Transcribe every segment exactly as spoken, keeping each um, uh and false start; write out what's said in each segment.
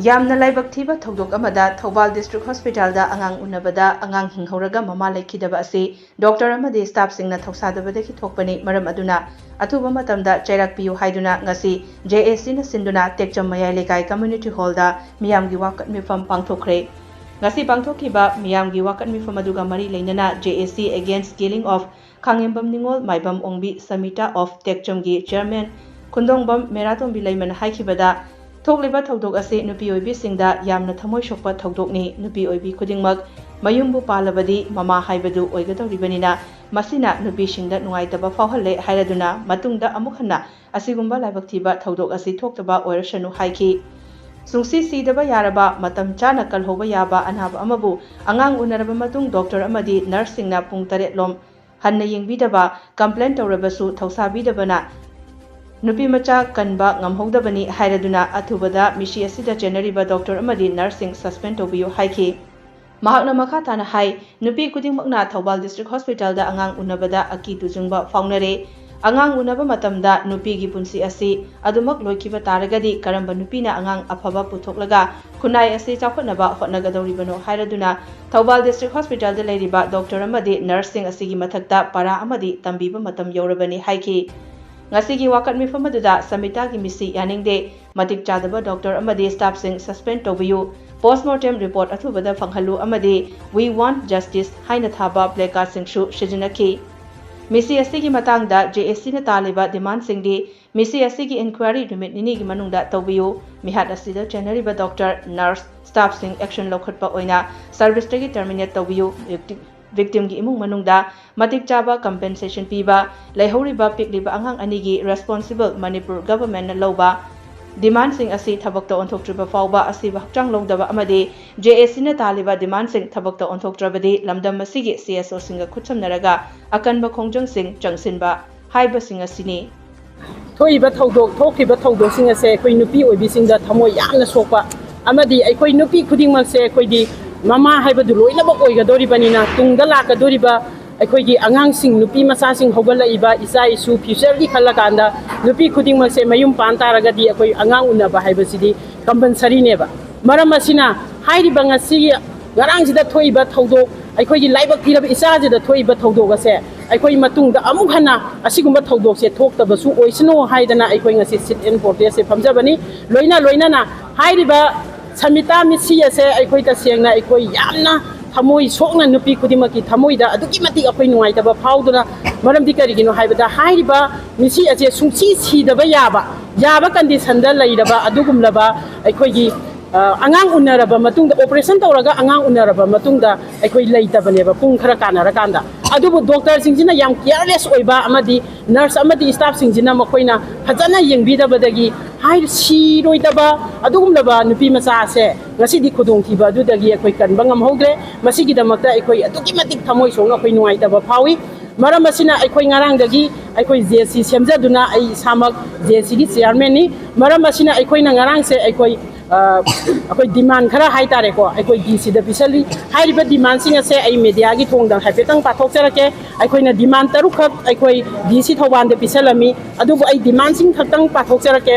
ꯌꯥꯝꯅ ꯂꯥꯏꯕꯛ ꯊꯤꯕ ꯊꯧꯗꯣꯛ ꯑꯃꯗ ꯊꯧꯕꯥꯜ ꯗꯤꯁꯇ꯭ꯔꯤꯛ ꯍꯣꯁꯄꯤꯇꯥꯜꯗ ꯑꯉꯥꯡ ꯎꯅꯕꯗ ꯑꯉꯥꯡ ꯍꯤꯡꯍꯧꯔꯒ ꯃꯃꯥ ꯂꯩꯈꯤꯗꯕ ꯑꯁꯤ ꯗꯣꯛꯇꯔ ꯑꯃꯗꯤ ꯁ꯭ꯇꯥꯐꯁꯤꯡꯅ ꯊꯧꯁꯥꯗꯕꯗꯒꯤ ꯊꯣꯛꯄꯅꯤ꯫ ꯃꯔꯝ ꯑꯗꯨꯅ ꯑꯊꯨꯕ ꯃꯇꯝꯗ ꯆꯩꯔꯥꯛ ꯄꯤꯌꯨ ꯍꯥꯏꯗꯨꯅ ꯉꯁꯤ ꯖꯦ ꯑꯦ ꯁꯤꯅ ꯁꯤꯟꯗꯨꯅ ꯇꯦꯛꯆꯝ ꯃꯌꯥꯏ ꯂꯩꯀꯥꯏ ꯀꯝꯃ꯭ꯌꯨꯅꯤꯇꯤ ꯍꯣꯜꯗ ꯃꯤꯌꯥꯝꯒꯤ ꯋꯥꯀꯠ ꯃꯤꯐꯝ ꯄꯥꯡꯊꯣꯛꯈ꯭ꯔꯦ꯫ ꯉꯁꯤ ꯄꯥꯡꯊꯣꯛꯈꯤꯕ ꯃꯤꯌꯥꯝꯒꯤ ꯋꯥꯀꯠ ꯃꯤꯐꯝ ꯑꯗꯨꯒ ꯃꯔꯤ ꯂꯩꯅꯅ J A C Against Killing of ꯈꯥꯉꯦꯝꯕꯝ ꯅꯤꯉꯣꯜ ꯃꯥꯏꯕꯝ ꯑꯣꯡꯕꯤ ꯁꯃꯤꯇꯥ of ꯇꯦꯛꯆꯝꯒꯤ ꯆꯤꯌꯔꯃꯦꯟ ꯈꯨꯟꯗꯣꯡꯕꯝ ꯃꯦꯔꯥꯇꯣꯝꯕꯤ ꯂꯩꯃꯅ ꯍꯥꯏꯈꯤꯕꯗ, ꯊꯣꯛꯂꯤꯕ ꯊꯧꯗꯣꯛ ꯑꯁꯤ ꯅꯨꯄꯤ ꯑꯣꯏꯕꯤꯁꯤꯡꯗ ꯌꯥꯝꯅ ꯊꯃꯣꯏ ꯁꯣꯛꯄ ꯊꯧꯗꯣꯛꯅꯤ꯫ ꯅꯨꯄꯤ ꯑꯣꯏꯕꯤ ꯈꯨꯗꯤꯡꯃꯛ ꯃꯌꯨꯝꯕꯨ ꯄꯥꯜꯂꯕꯗꯤ ꯃꯃꯥ ꯍꯥꯏꯕꯗꯨ ꯑꯣꯏꯒꯗꯧꯔꯤꯕꯅꯤꯅ, ꯃꯁꯤꯅ ꯅꯨꯄꯤꯁꯤꯡꯗ ꯅꯨꯡꯉꯥꯏꯇꯕ ꯐꯥꯎꯍꯜꯂꯦ ꯍꯥꯏꯔꯗꯨꯅ ꯃꯇꯨꯡꯗ ꯑꯃꯨꯛ ꯍꯟꯅ ꯑꯁꯤꯒꯨꯝꯕ ꯂꯥꯏꯕꯛ ꯊꯤꯕ ꯊꯧꯗꯣꯛ ꯑꯁꯤ ꯊꯣꯛꯇꯕ ꯑꯣꯏꯔꯁꯅꯨ ꯍꯥꯏꯈꯤ꯫ ꯁꯨꯡꯁꯤ ꯁꯤꯗꯕ ꯌꯥꯔꯕ, ꯃꯇꯝ ꯆꯥꯅ ꯀꯜꯍꯧꯕ ꯌꯥꯕ ꯑꯅꯥꯕ ꯑꯃꯕꯨ ꯑꯉꯥꯡ ꯎꯅꯔꯕ ꯃꯇꯨꯡ ꯗꯣꯛꯇꯔ ꯑꯃꯗꯤ ꯅꯔꯁꯁꯤꯡꯅ ꯄꯨꯡ ꯇꯔꯦꯠ ꯂꯣꯝ ꯍꯟꯅ ꯌꯦꯡꯕꯤꯗꯕ, ꯀꯝꯄ꯭ꯂꯦꯟ ꯇꯧꯔꯕꯁꯨ ꯊꯧꯁꯥꯕꯤꯗꯕꯅ ꯅꯨꯄꯤ ꯃꯆꯥ ꯀꯟꯕ ꯉꯝꯍꯧꯗꯕꯅꯤ ꯍꯥꯏꯔꯗꯨꯅ ꯑꯊꯨꯕꯗ ꯃꯤꯁꯤ ꯑꯁꯤꯗ ꯆꯦꯟꯅꯔꯤꯕ ꯗꯣꯛꯇꯔ ꯑꯃꯗꯤ ꯅꯔꯁꯁꯤꯡ ꯁꯁꯄꯦꯟ ꯇꯧꯕꯤꯌꯨ ꯍꯥꯏꯈꯤ꯫ ꯃꯍꯥꯛꯅ ꯃꯈꯥ ꯇꯥꯅ ꯍꯥꯏ, ꯅꯨꯄꯤ ꯈꯨꯗꯤꯡꯃꯛꯅ ꯊꯧꯕꯥꯜ ꯗꯤꯁꯇ꯭ꯔꯤꯛ ꯍꯣꯁꯄꯤꯇꯥꯜꯗ ꯑꯉꯥꯡ ꯎꯅꯕꯗ ꯑꯀꯤ ꯇꯨꯖꯨꯡꯕ ꯐꯥꯎꯅꯔꯦ꯫ ꯑꯉꯥꯡ ꯎꯅꯕ ꯃꯇꯝꯗ ꯅꯨꯄꯤꯒꯤ ꯄꯨꯟꯁꯤ ꯑꯁꯤ ꯑꯗꯨꯃꯛ ꯂꯣꯏꯈꯤꯕ ꯇꯥꯔꯒꯗꯤ ꯀꯔꯝꯕ ꯅꯨꯄꯤꯅ ꯑꯉꯥꯡ ꯑꯐꯕ ꯄꯨꯊꯣꯛꯂꯒ ꯈꯨꯟꯅꯥꯏ ꯑꯁꯤ ꯆꯥꯎꯈꯠꯅꯕ ꯍꯣꯠꯅꯒꯗꯧꯔꯤꯕꯅꯣ ꯍꯥꯏꯔꯗꯨꯅ ꯊꯧꯕꯥꯜ ꯗꯤꯁꯇ꯭ꯔꯤꯛ ꯍꯣꯁꯄꯤꯇꯥꯜꯗ ꯂꯩꯔꯤꯕ ꯗꯣꯛꯇꯔ ꯑꯃꯗꯤ ꯅꯔꯁꯁꯤꯡ ꯑꯁꯤꯒꯤ ꯃꯊꯛꯇ ꯄꯔꯥ ꯑꯃꯗꯤ ꯇꯝꯕꯤꯕ ꯃꯇꯝ ꯌꯧꯔꯕꯅꯤ ꯍꯥꯏꯈꯤ꯫ ꯉꯁꯤꯒꯤ ꯋꯥꯀꯠ ꯃꯤꯐꯝ ꯑꯗꯨꯗ ꯁꯃꯤꯇꯥꯒꯤ ꯃꯤꯁꯤ ꯌꯥꯅꯤꯡꯗꯦ, ꯃꯇꯤꯛ ꯆꯥꯗꯕ ꯗꯣꯛꯇꯔ ꯑꯃꯗꯤ ꯁ꯭ꯇꯥꯐꯁꯤꯡ ꯁꯁꯄꯦꯟ ꯇꯧꯕꯤꯌꯨ, ꯄꯣꯁꯃꯣꯔꯇꯦꯝ ꯔꯤꯄꯣꯔꯠ ꯑꯊꯨꯕꯗ ꯐꯪꯍꯜꯂꯨ ꯑꯃꯗꯤ We Want Justice ꯍꯥꯏꯅ ꯊꯥꯕ ꯄ꯭ꯂꯦꯀꯥꯔꯗꯁꯤꯡꯁꯨ ꯁꯤꯖꯤꯟꯅꯈꯤ꯫ ꯃꯤꯁꯤ ꯑꯁꯤꯒꯤ ꯃꯇꯥꯡꯗ J A Cꯅ ꯇꯥꯜꯂꯤꯕ ꯗꯤꯃꯥꯟꯁꯤꯡꯗꯤ, ꯃꯤꯁꯤ ꯑꯁꯤꯒꯤ ꯏꯟꯀ꯭ꯋꯥꯏꯔꯤ ꯅꯨꯃꯤꯠ ꯅꯤꯅꯤꯒꯤ ꯃꯅꯨꯡꯗ ꯇꯧꯕꯤꯌꯨ, ꯃꯤꯍꯥꯠ ꯑꯁꯤꯗ ꯆꯦꯟꯅꯔꯤꯕ ꯗꯣꯛꯇꯔ, ꯅꯔꯁ, ꯁ꯭ꯇꯥꯐꯁꯤꯡ ꯑꯦꯛꯁꯟ ꯂꯧꯈꯠꯄ ꯑꯣꯏꯅ ꯁꯔꯚꯤꯁꯇꯒꯤ ꯇꯔꯃꯤꯅꯦꯠ ꯇꯧꯕꯤꯌꯨ, ꯚꯤꯛꯇꯤꯝꯒꯤ ꯏꯃꯨꯡ ꯃꯅꯨꯡꯗ ꯃꯇꯤꯛ ꯆꯥꯕ ꯀꯝꯄꯦꯟꯁꯦꯁꯟ ꯄꯤꯕ, ꯂꯩꯍꯧꯔꯤꯕ ꯄꯤꯛꯂꯤꯕ ꯑꯉꯥꯡ ꯑꯅꯤꯒꯤ ꯔꯦꯁꯄꯣꯟꯁꯤꯕꯜ ꯃꯅꯤꯄꯨꯔ ꯒꯚꯔꯟꯃꯦꯟꯠꯅ ꯂꯧꯕ, ꯗꯤꯃꯥꯟꯁꯤꯡ ꯑꯁꯤ ꯊꯕꯛꯇ ꯑꯣꯟꯊꯣꯛꯇ꯭ꯔꯤꯕ ꯐꯥꯎꯕ ꯑꯁꯤꯕ ꯍꯛꯆꯥꯡ ꯂꯧꯗꯕ ꯑꯃꯗꯤ J A Cꯅ ꯇꯥꯜꯂꯤꯕ ꯗꯤꯃꯥꯟꯁꯤꯡ ꯊꯕꯛꯇ ꯑꯣꯟꯊꯣꯛꯇ꯭ꯔꯕꯗꯤ ꯂꯝꯗꯝ ꯑꯁꯤꯒꯤ C S Oꯁꯤꯡꯒ ꯈꯨꯠꯁꯝꯅꯔꯒ ꯑꯀꯟꯕ ꯈꯣꯡꯖꯪꯁꯤꯡ ꯆꯪꯁꯤꯟꯕ ꯍꯥꯏꯕꯁꯤꯡ ꯑꯁꯤꯅꯤ꯫ ꯊꯣꯛꯏꯕ ꯊꯧꯗꯣꯛ ꯊꯣꯛꯈꯤꯕ ꯊꯧꯗꯣꯛꯁꯤꯡ ꯑꯁꯦ ꯑꯩꯈꯣꯏ ꯅꯨꯄꯤ ꯑꯣꯏꯕꯤꯁꯤꯡꯗ ꯊꯃꯣꯏ ꯌꯥꯝꯅ ꯁꯣꯛꯄ ꯑꯃꯗꯤ ꯑꯩꯈꯣꯏ ꯅꯨꯄꯤ ꯈꯨꯗꯤꯡꯃꯛꯁꯦ ꯑꯩꯈꯣꯏꯗꯤ ꯃꯃꯥ ꯍꯥꯏꯕꯗꯨ ꯂꯣꯏꯅꯃꯛ ꯑꯣꯏꯒꯗꯧꯔꯤꯕꯅꯤꯅ, ꯇꯨꯡꯗ ꯂꯥꯛꯀꯗꯧꯔꯤꯕ ꯑꯩꯈꯣꯏꯒꯤ ꯑꯉꯥꯡꯁꯤꯡ, ꯅꯨꯄꯤ ꯃꯆꯥꯁꯤꯡ ꯍꯧꯒꯠꯂꯛꯏꯕ ꯏꯆꯥ ꯏꯁꯨ futureꯒꯤ ꯈꯜꯂꯀꯥꯟꯗ ꯅꯨꯄꯤ ꯈꯨꯗꯤꯡꯃꯛꯁꯦ ꯃꯌꯨꯝ ꯄꯥꯟ ꯇꯥꯔꯒꯗꯤ ꯑꯩꯈꯣꯏ ꯑꯉꯥꯡ ꯎꯅꯕ ꯍꯥꯏꯕꯁꯤꯗꯤ ꯀꯝꯄꯜꯁꯔꯤꯅꯦꯕ꯫ ꯃꯔꯝ ꯑꯁꯤꯅ ꯍꯥꯏꯔꯤꯕ ꯉꯁꯤꯒꯤ ꯉꯔꯥꯡꯁꯤꯗ ꯊꯣꯛꯏꯕ ꯊꯧꯗꯣꯛ, ꯑꯩꯈꯣꯏꯒꯤ ꯂꯥꯏꯕꯛ ꯊꯤꯔꯕ ꯏꯆꯥꯁꯤꯗ ꯊꯣꯛꯏꯕ ꯊꯧꯗꯣꯛ ꯑꯁꯦ ꯑꯩꯈꯣꯏ ꯃꯇꯨꯡꯗ ꯑꯃꯨꯛ ꯍꯟꯅ ꯑꯁꯤꯒꯨꯝꯕ ꯊꯧꯗꯣꯛꯁꯦ ꯊꯣꯛꯇꯕꯁꯨ ꯑꯣꯏꯁꯅꯨ ꯍꯥꯏꯗꯅ ꯑꯩꯈꯣꯏ ꯉꯁꯤ sit in protest ꯁꯦ ꯐꯝꯖꯕꯅꯤ꯫ ꯂꯣꯏꯅ ꯂꯣꯏꯅꯅ ꯍꯥꯏꯔꯤꯕ ꯁꯃꯤꯇꯥ ꯃꯤꯠꯁꯤ ꯑꯁꯦ ꯑꯩꯈꯣꯏ ꯇꯁꯦꯡꯅ ꯑꯩꯈꯣꯏ ꯌꯥꯝꯅ ꯊꯃꯣꯏ ꯁꯣꯛꯅ, ꯅꯨꯄꯤ ꯈꯨꯗꯤꯡꯃꯛꯀꯤ ꯊꯃꯣꯏꯗ ꯑꯗꯨꯛꯀꯤ ꯃꯇꯤꯛ ꯑꯩꯈꯣꯏ ꯅꯨꯡꯉꯥꯏꯇꯕ ꯐꯥꯎꯗꯨꯅ, ꯃꯔꯝꯗꯤ ꯀꯔꯤꯒꯤꯅꯣ ꯍꯥꯏꯕꯗ ꯍꯥꯏꯔꯤꯕ ꯃꯤꯠꯁꯤ ꯑꯁꯦ ꯁꯨꯡꯁꯤ ꯁꯤꯗꯕ ꯌꯥꯕ, ꯌꯥꯕ ꯀꯟꯗꯤꯁꯟꯗ ꯂꯩꯔꯕ ꯑꯗꯨꯒꯨꯝꯂꯕ ꯑꯩꯈꯣꯏꯒꯤ, ꯑ, ꯑꯉꯥꯡ ꯎꯅꯔꯕ ꯃꯇꯨꯡꯗ, ꯑꯣꯄꯔꯦꯁꯟ ꯇꯧꯔꯒ ꯑꯉꯥꯡ ꯎꯅꯔꯕ ꯃꯇꯨꯡꯗ ꯑꯩꯈꯣꯏ ꯂꯩꯇꯕꯅꯦꯕ ꯄꯨꯡ ꯈꯔ ꯀꯥꯟꯅꯔꯀꯥꯟꯗ꯫ ꯑꯗꯨꯕꯨ ꯗꯣꯛꯇꯔꯁꯤꯡꯁꯤꯅ ꯌꯥꯝ ꯀꯤꯌꯔꯂꯦꯁ ꯑꯣꯏꯕ ꯑꯃꯗꯤ ꯅꯔꯁ ꯑꯃꯗꯤ ꯁ꯭ꯇꯥꯐꯁꯤꯡꯁꯤꯅ ꯃꯈꯣꯏꯅ ꯐꯖꯅ ꯌꯦꯡꯕꯤꯗꯕꯗꯒꯤ ꯍꯥꯏ ꯁꯤꯔꯣꯏꯗꯕ ꯑꯗꯨꯒꯨꯝꯂꯕ ꯅꯨꯄꯤ ꯃꯆꯥ ꯑꯁꯦ ꯉꯁꯤꯗꯤ ꯈꯨꯗꯣꯡꯊꯤꯕ ꯑꯗꯨꯗꯒꯤ ꯑꯩꯈꯣꯏ ꯀꯟꯕ ꯉꯝꯍꯧꯗ꯭ꯔꯦ꯫ ꯃꯁꯤꯒꯤꯗꯃꯛꯇ ꯑꯩꯈꯣꯏ ꯑꯗꯨꯛꯀꯤ ꯃꯇꯤꯛ ꯊꯃꯣꯏ ꯁꯣꯛꯅ ꯑꯩꯈꯣꯏ ꯅꯨꯡꯉꯥꯏꯇꯕ ꯐꯥꯎꯏ꯫ ꯃꯔꯝ ꯑꯁꯤꯅ ꯑꯩꯈꯣꯏ ꯉꯔꯥꯡꯗꯒꯤ ꯑꯩꯈꯣꯏ ꯖꯦ ꯁꯤ ꯁꯦꯝꯖꯗꯨꯅ, ꯑꯩ ꯏꯁꯥꯃꯛ ꯖꯦ ꯁꯤꯒꯤ ꯆꯤꯌꯥꯔꯃꯦꯟꯅꯤ꯫ ꯃꯔꯝ ꯑꯁꯤꯅ ꯑꯩꯈꯣꯏꯅ ꯉꯔꯥꯡꯁꯦ ꯑꯩꯈꯣꯏ, ꯑ, ꯑꯩꯈꯣꯏ ꯗꯤꯃꯥꯟ ꯈꯔ ꯍꯥꯏꯇꯥꯔꯦꯀꯣ, ꯑꯩꯈꯣꯏ ꯗꯤ ꯁꯤꯗ ꯄꯤꯁꯜꯂꯤ꯫ ꯍꯥꯏꯔꯤꯕ ꯗꯤꯃꯥꯟꯁꯤꯡ ꯑꯁꯦ ꯑꯩ ꯃꯦꯗꯤꯌꯥꯒꯤ ꯊꯣꯡꯗ ꯍꯥꯏꯐꯦꯠꯇꯪ ꯄꯥꯊꯣꯛꯆꯔꯛꯀꯦ꯫ ꯑꯩꯈꯣꯏꯅ ꯗꯤꯃꯥꯟ ꯇꯔꯨꯛꯈꯛ ꯑꯩꯈꯣꯏ ꯗꯤ ꯁꯤ ꯊꯧꯕꯥꯜꯗ ꯄꯤꯁꯜꯂꯝꯃꯤ꯫ ꯑꯗꯨꯕꯨ ꯑꯩ ꯗꯤꯃꯥꯟꯁꯤꯡ ꯈꯛꯇꯪ ꯄꯥꯊꯣꯛꯆꯔꯛꯀꯦ꯫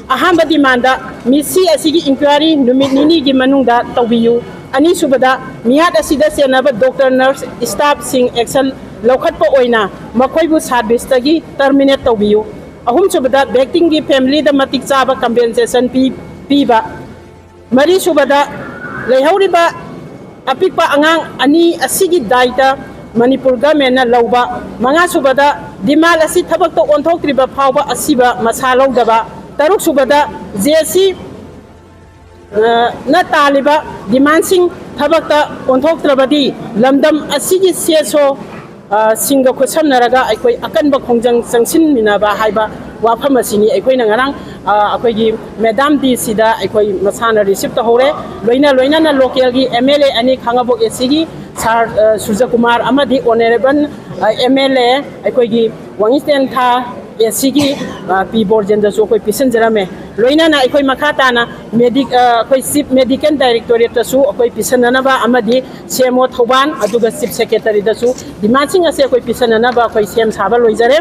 ꯑꯍꯥꯟꯕ ꯗꯤꯃꯥꯟꯗ, ꯃꯤꯠꯁꯤ ꯑꯁꯤꯒꯤ ꯏꯟꯀ꯭ꯋꯥꯏꯔꯤ ꯅꯨꯃꯤꯠ ꯅꯤꯅꯤꯒꯤ ꯃꯅꯨꯡꯗ ꯇꯧꯕꯤꯌꯨ꯫ ꯑꯅꯤꯁꯨꯕꯗ, ꯃꯤꯍꯥꯠ ꯑꯁꯤꯗ ꯆꯦꯟꯅꯕ ꯗꯣꯛꯇꯔ, ꯅꯔꯁ, ꯁ꯭ꯇꯥꯐꯁꯤꯡ ꯑꯦꯛꯁꯟ ꯂꯧꯈꯠꯄ ꯑꯣꯏꯅ ꯃꯈꯣꯏꯕꯨ ꯁꯥꯔꯚꯤꯁꯇꯒꯤ ꯇꯔꯃꯤꯅꯦꯠ ꯇꯧꯕꯤꯌꯨ꯫ ꯑꯍꯨꯝꯁꯨꯕꯗ, victim ꯒꯤ family ꯗ ꯃꯇꯤꯛ ꯆꯥꯕ compensation ꯄꯤ-, ꯄꯤꯕ꯫ ꯃꯔꯤꯁꯨꯕꯗ, ꯂꯩꯍꯧꯔꯤꯕ ꯑꯄꯤꯛꯄ ꯑꯉꯥꯡ ꯑꯅꯤ ꯑꯁꯤꯒꯤ ꯗꯥꯏꯇ ꯃꯅꯤꯄꯨꯔ ꯒꯃꯦꯟꯅ ꯂꯧꯕ꯫ ꯃꯉꯥꯁꯨꯕꯗ, ꯗꯤꯃꯥꯜ ꯑꯁꯤ ꯊꯕꯛꯇ ꯑꯣꯟꯊꯣꯛꯇ꯭ꯔꯤꯕ ꯐꯥꯎꯕ ꯑꯁꯤꯕ ꯃꯁꯥ ꯂꯧꯗꯕ꯫ ꯇꯔꯨꯛꯁꯨꯕꯗ, ꯖꯦ ꯁꯤ, ꯑ, ꯅ ꯇꯥꯜꯂꯤꯕ ꯗꯤꯃꯥꯟꯁꯤꯡ ꯊꯕꯛꯇ ꯑꯣꯟꯊꯣꯛꯇ꯭ꯔꯕꯗꯤ ꯂꯝꯗꯝ ꯑꯁꯤꯒꯤ ꯁꯦꯁꯣ, ꯑ, ꯁꯤꯡꯒ ꯈꯨꯠꯁꯝꯅꯔꯒ ꯑꯩꯈꯣꯏ ꯑꯀꯟꯕ ꯈꯣꯡꯖꯪ ꯆꯪꯁꯤꯟꯃꯤꯟꯅꯕ ꯍꯥꯏꯕ ꯋꯥꯐꯝ ꯑꯁꯤꯅꯤ ꯑꯩꯈꯣꯏꯅ ꯉꯔꯥꯡ, ꯑ, ꯑꯩꯈꯣꯏꯒꯤ ꯃꯦꯗꯥꯝ ꯗꯤ ꯁꯤꯗ ꯑꯩꯈꯣꯏ ꯃꯁꯥꯅ ꯔꯤꯁꯤꯞ ꯇꯧꯍꯧꯔꯦ꯫ ꯂꯣꯏꯅ ꯂꯣꯏꯅꯅ ꯂꯣꯀꯦꯜꯒꯤ ꯑꯦꯝ ꯑꯦꯜ ꯑꯦ ꯑꯅꯤ, ꯈꯥꯉꯕꯣꯛ ꯑꯦ ꯁꯤꯒꯤ ꯁꯥꯔ, ꯑ, ꯁꯨꯔꯖꯀꯨꯃꯥꯔ ꯑꯃꯗꯤ ꯑꯣꯅꯔꯦꯕꯜ, ꯑ, ꯑꯦꯝ ꯑꯦꯜ ꯑꯦ ꯑꯩꯈꯣꯏꯒꯤ ꯋꯥꯡꯉꯤꯇꯦꯟꯊꯥ ꯑꯦ ꯁꯤꯒꯤ, ꯑ, ꯄꯤ ꯕꯣꯔꯖꯦꯟꯗꯁꯨ ꯑꯩꯈꯣꯏ ꯄꯤꯁꯤꯟꯖꯔꯝꯃꯦ꯫ ꯂꯣꯏꯅꯅ ꯑꯩꯈꯣꯏ ꯃꯈꯥ ꯇꯥꯅ ꯃꯦꯗꯤꯛ-, ꯑ, ꯑꯩꯈꯣꯏ ꯆꯤꯐ ꯃꯦꯗꯤꯀꯦꯜ ꯗꯥꯏꯔꯦꯛꯇꯣꯔꯦꯠꯇꯁꯨ ꯑꯩꯈꯣꯏ ꯄꯤꯁꯤꯟꯅꯅꯕ ꯑꯃꯗꯤ ꯁꯤ ꯑꯦꯝ ꯑꯣ ꯊꯧꯕꯥꯜ ꯑꯗꯨꯒ ꯆꯤꯐ ꯁꯦꯀ꯭ꯔꯦꯇꯔꯤꯗꯁꯨ ꯗꯤꯃꯥꯟꯁꯤꯡ ꯑꯁꯦ ꯑꯩꯈꯣꯏ ꯄꯤꯁꯤꯟꯅꯅꯕ ꯑꯩꯈꯣꯏ ꯁꯦꯝ ꯁꯥꯕ ꯂꯣꯏꯖꯔꯦ꯫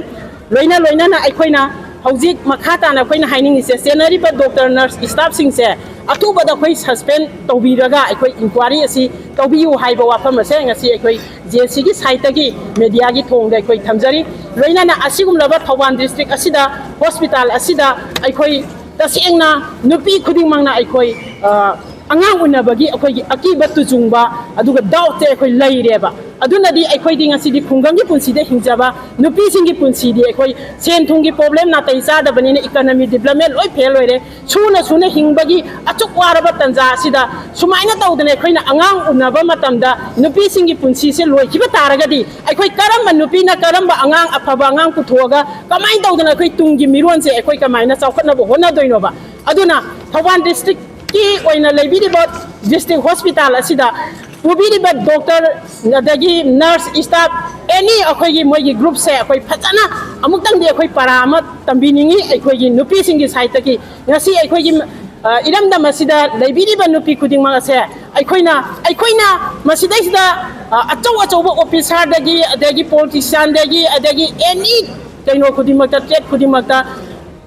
ꯂꯣꯏꯅ ꯂꯣꯏꯅꯅ ꯑꯩꯈꯣꯏꯅ ꯍꯧꯖꯤꯛ ꯃꯈꯥ ꯇꯥꯅ ꯑꯩꯈꯣꯏꯅ ꯍꯥꯏꯅꯤꯡꯉꯤꯁꯦ, ꯆꯦꯟꯅꯔꯤꯕ ꯗꯣꯛꯇꯔ, ꯅꯔꯁ, ꯁ꯭ꯇꯥꯐꯁꯤꯡꯁꯦ ꯑꯊꯨꯕꯗ ꯑꯩꯈꯣꯏ ꯁꯁꯄꯦꯟ ꯇꯧꯕꯤꯔꯒ ꯑꯩꯈꯣꯏ ꯏꯟꯀ꯭ꯋꯥꯔꯤ ꯑꯁꯤ ꯇꯧꯕꯤꯌꯨ ꯍꯥꯏꯕ ꯋꯥꯐꯝ ꯑꯁꯦ ꯉꯁꯤ ꯑꯩꯈꯣꯏ ꯖꯦ ꯑꯦꯁ ꯁꯤꯒꯤ ꯁꯥꯏꯠꯇꯒꯤ ꯃꯦꯗꯤꯌꯥꯒꯤ ꯊꯣꯡꯗ ꯑꯩꯈꯣꯏ ꯊꯝꯖꯔꯤ꯫ ꯂꯣꯏꯅꯅ ꯑꯁꯤꯒꯨꯝꯂꯕ ꯊꯧꯕꯥꯜ ꯗꯤꯁꯇ꯭ꯔꯤꯛ ꯑꯁꯤꯗ, ꯍꯣꯁꯄꯤꯇꯥꯜ ꯑꯁꯤꯗ ꯑꯩꯈꯣꯏ ꯇꯁꯦꯡꯅ ꯅꯨꯄꯤ ꯈꯨꯗꯤꯡꯃꯛꯅ ꯑꯩꯈꯣꯏ, ꯑ, ꯑꯉꯥꯡ ꯎꯅꯕꯒꯤ ꯑꯩꯈꯣꯏꯒꯤ ꯑꯀꯤꯕ ꯇꯨꯖꯨꯡꯕ, ꯑꯗꯨꯒ ꯗꯥꯎꯠꯁꯦ ꯑꯩꯈꯣꯏ ꯂꯩꯔꯦꯕ꯫ ꯑꯗꯨꯅꯗꯤ ꯑꯩꯈꯣꯏꯗꯤ ꯉꯁꯤꯗꯤ ꯈꯨꯡꯒꯪꯒꯤ ꯄꯨꯟꯁꯤꯗ ꯍꯤꯡꯖꯕ ꯅꯨꯄꯤꯁꯤꯡꯒꯤ ꯄꯨꯟꯁꯤꯗꯤ ꯑꯩꯈꯣꯏ ꯁꯦꯟ ꯊꯨꯝꯒꯤ ꯄ꯭ꯔꯣꯕ꯭ꯂꯦꯝ, ꯅꯥꯇꯩ ꯆꯥꯗꯕꯅꯤꯅ ꯏꯀꯅꯃꯤ ꯗꯤꯕ꯭ꯂꯞꯃꯦꯟ ꯂꯣꯏ ꯐꯦꯜ ꯑꯣꯏꯔꯦ꯫ ꯁꯨꯅ ꯁꯨꯅ ꯍꯤꯡꯕꯒꯤ ꯑꯆꯨꯛ ꯋꯥꯔꯕ ꯇꯥꯟꯖꯥ ꯑꯁꯤꯗ ꯁꯨꯃꯥꯏꯅ ꯇꯧꯗꯅ ꯑꯩꯈꯣꯏꯅ ꯑꯉꯥꯡ ꯎꯅꯕ ꯃꯇꯝꯗ ꯅꯨꯄꯤꯁꯤꯡꯒꯤ ꯄꯨꯟꯁꯤꯁꯦ ꯂꯣꯏꯈꯤꯕ ꯇꯥꯔꯒꯗꯤ ꯑꯩꯈꯣꯏ ꯀꯔꯝꯕ ꯅꯨꯄꯤꯅ ꯀꯔꯝꯕ ꯑꯉꯥꯡ, ꯑꯐꯕ ꯑꯉꯥꯡ ꯄꯨꯊꯣꯛꯑꯒ ꯀꯃꯥꯏꯅ ꯇꯧꯗꯅ ꯑꯩꯈꯣꯏ ꯇꯨꯡꯒꯤ ꯃꯤꯔꯣꯟꯁꯦ ꯑꯩꯈꯣꯏ ꯀꯃꯥꯏꯅ ꯆꯥꯎꯈꯠꯅꯕ ꯍꯣꯠꯅꯗꯣꯏꯅꯣꯕ? ꯑꯗꯨꯅ ꯊꯧꯕꯥꯜ ꯗꯤꯁꯇ꯭ꯔꯤꯛꯀꯤ ꯑꯣꯏꯅ ꯂꯩꯕꯤꯔꯤꯕ ꯗꯤꯁꯇ꯭ꯔꯤꯛ ꯍꯣꯁꯄꯤꯇꯥꯜ ꯑꯁꯤꯗ ꯄꯨꯕꯤꯔꯤꯕ ꯗꯣꯛꯇꯔ, ꯑꯗꯒꯤ ꯅꯔꯁ, ꯁ꯭ꯇꯥꯐ, ꯑꯦꯅꯤ ꯑꯩꯈꯣꯏꯒꯤ ꯃꯣꯏꯒꯤ ꯒ꯭ꯔꯨꯞꯁꯦ ꯑꯩꯈꯣꯏ ꯐꯖꯅ ꯑꯃꯨꯛꯇꯪꯗꯤ ꯑꯩꯈꯣꯏ ꯄꯔꯥ ꯑꯃ ꯇꯝꯕꯤꯅꯤꯡꯉꯤ ꯑꯩꯈꯣꯏꯒꯤ ꯅꯨꯄꯤꯁꯤꯡꯒꯤ ꯁꯥꯏꯠꯇꯒꯤ꯫ ꯉꯁꯤ ꯑꯩꯈꯣꯏꯒꯤ, ꯑ, ꯏꯔꯝꯗꯝ ꯑꯁꯤꯗ ꯂꯩꯕꯤꯔꯤꯕ ꯅꯨꯄꯤ ꯈꯨꯗꯤꯡꯃꯛ ꯑꯁꯦ ꯑꯩꯈꯣꯏꯅ, ꯑꯩꯈꯣꯏꯅ ꯃꯁꯤꯗꯩꯁꯤꯗ, ꯑ, ꯑꯆꯧ ꯑꯆꯧꯕ ꯑꯣꯐꯤꯁꯥꯔꯗꯒꯤ, ꯑꯗꯒꯤ ꯄꯣꯂꯤꯇꯤꯁꯤꯌꯥꯟꯗꯒꯤ, ꯑꯗꯒꯤ ꯑꯦꯅꯤ ꯀꯩꯅꯣ ꯈꯨꯗꯤꯡꯃꯛꯇ, ꯇ꯭ꯔꯦꯠ ꯈꯨꯗꯤꯡꯃꯛꯇ,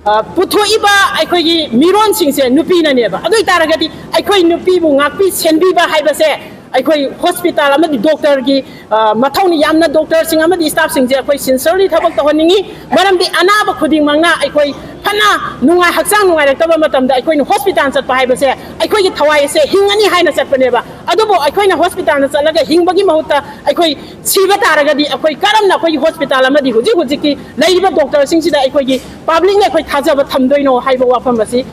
ꯑ, ꯄꯨꯊꯣꯛꯏꯕ ꯑꯩꯈꯣꯏꯒꯤ ꯃꯤꯔꯣꯟꯁꯤꯡꯁꯦ ꯅꯨꯄꯤꯅꯅꯦꯕ꯫ ꯑꯗꯨ ꯑꯣꯏ ꯇꯥꯔꯒꯗꯤ ꯑꯩꯈꯣꯏ ꯅꯨꯄꯤꯕꯨ ꯉꯥꯛꯄꯤ ꯁꯦꯟꯕꯤꯕ ꯍꯥꯏꯕꯁꯦ ꯑꯩꯈꯣꯏ ꯍꯣꯁꯄꯤꯇꯥꯜ ꯑꯃꯗꯤ ꯗꯣꯛꯇꯔꯒꯤ, ꯑ, ꯃꯊꯧꯅꯤ꯫ ꯌꯥꯝꯅ ꯗꯣꯛꯇꯔꯁꯤꯡ ꯑꯃꯗꯤ ꯁ꯭ꯇꯥꯐꯁꯤꯡꯁꯦ ꯑꯩꯈꯣꯏ ꯁꯤꯟꯁꯤꯌꯔꯂꯤ ꯊꯕꯛ ꯇꯧꯍꯟꯅꯤꯡꯉꯤ꯫ ꯃꯔꯝꯗꯤ ꯑꯅꯥꯕ ꯈꯨꯗꯤꯡꯃꯛꯅ ꯑꯩꯈꯣꯏ ꯐꯅ ꯅꯨꯡꯉꯥꯏ, ꯍꯛꯆꯥꯡ ꯅꯨꯡꯉꯥꯏꯔꯛꯇꯕ ꯃꯇꯝꯗ ꯑꯩꯈꯣꯏꯅ ꯍꯣꯁꯄꯤꯇꯥꯜ ꯆꯠꯄ ꯍꯥꯏꯕꯁꯦ ꯑꯩꯈꯣꯏꯒꯤ ꯊꯋꯥꯏ ꯑꯁꯦ ꯍꯤꯡꯉꯅꯤ ꯍꯥꯏꯅ ꯆꯠꯄꯅꯦꯕ꯫ ꯑꯗꯨꯕꯨ ꯑꯩꯈꯣꯏꯅ ꯍꯣꯁꯄꯤꯇꯥꯜꯗ ꯆꯠꯂꯒ ꯍꯤꯡꯕꯒꯤ ꯃꯍꯨꯠꯇ ꯑꯩꯈꯣꯏ ꯁꯤꯕ ꯇꯥꯔꯒꯗꯤ ꯑꯩꯈꯣꯏ ꯀꯔꯝꯅ ꯑꯩꯈꯣꯏꯒꯤ ꯍꯣꯁꯄꯤꯇꯥꯜ ꯑꯃꯗꯤ ꯍꯧꯖꯤꯛ ꯍꯧꯖꯤꯛꯀꯤ ꯂꯩꯔꯤꯕ ꯗꯣꯛꯇꯔꯁꯤꯡꯁꯤꯗ ꯑꯩꯈꯣꯏꯒꯤ ꯄꯕ꯭ꯂꯤꯛꯅ ꯑꯩꯈꯣꯏ ꯊꯥꯖꯕ ꯊꯝꯗꯣꯏꯅꯣ ꯍꯥꯏꯕ ꯋꯥꯐꯝ ꯑꯁꯤ